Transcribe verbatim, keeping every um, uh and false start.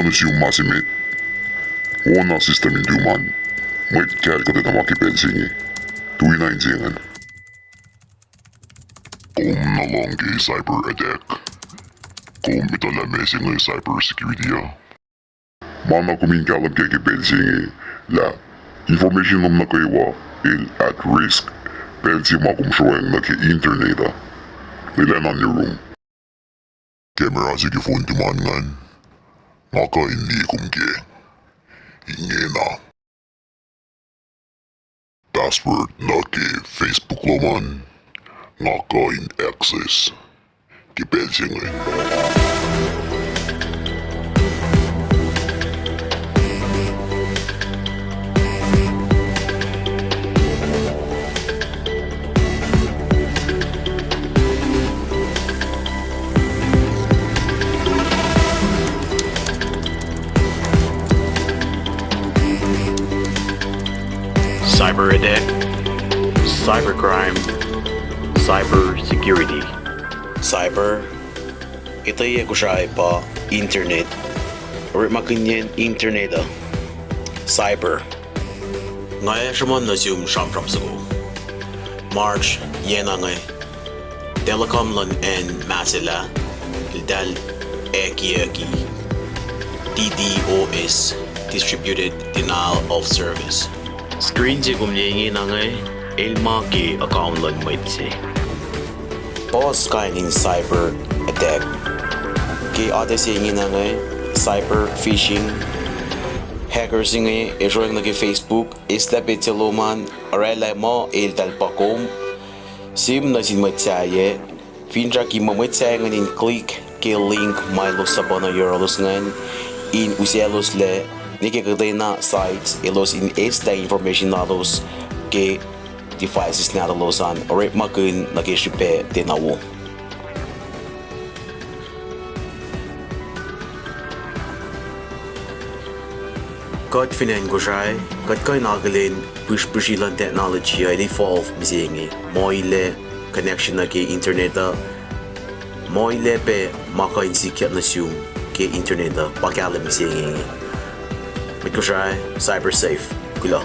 Nuh sum ma se met, on na system in tuman, mwet kacl kuht etuh ma ke pacl se inge. Tui na inse ingacn. Kom na lohng ke cyber attack. Kom etuh lah ma se inge cyber security uh. Ma na kom in kahlwem kac ke pacl se inge lah information lom nuh kwewa el at risk pacl se ma kom sroang nuh ke internet uh. Elan on your room. Camera se ke phone tuman ingacn, nga kuh in liye kom kac. Ingena. Password nuh ke Facebook lom an, nga kuh in access ke pacl se inge. Cyber attack, cyber crime, cyber security. Cyber, etuh yac Kosrae pa internet. Orekmakihnyacn internet uh. Cyber. Nga ac sruhmuhn nuh sum sramsram soko. March, yac na inge, telecom luhn acn Mahsela, eltahl ekieki D DoS, Distributed Denial of Service. Screen se kom liye ingena inge, el ma ke account luhn mwet se. Puhs kain in cyber attack. Ke atac se ingena inge, cyber phishing. Hacker se inge ac sroang nuh ke Facebook, eslah petsac se lom an, oraclah muh eltahl pa kom. Sihm nuh sin mwet sahyac, finsrak ke muh mwet sahyac ingacn in click ke link ma elos suhpwacna yohrohlos ingacn, in usacloslac nuh ke kuhtwena sites elos in eslah information lalos ke devices nahtuhlos an, orekmakihn nuh ke srihpac tiacna wo. Kuht fin acn Kosrae, kuht kuh in akihlen pihsrpihsri luhn technology uh el evolve mihsenge, muh ilac connection nuh ke internet uh, muh ilac pac ma kuh in sikyak nuh sum ke internet uh, pa kahlwem mihsenge inge. Mwet Kosrae, cyber safe. Kuloh.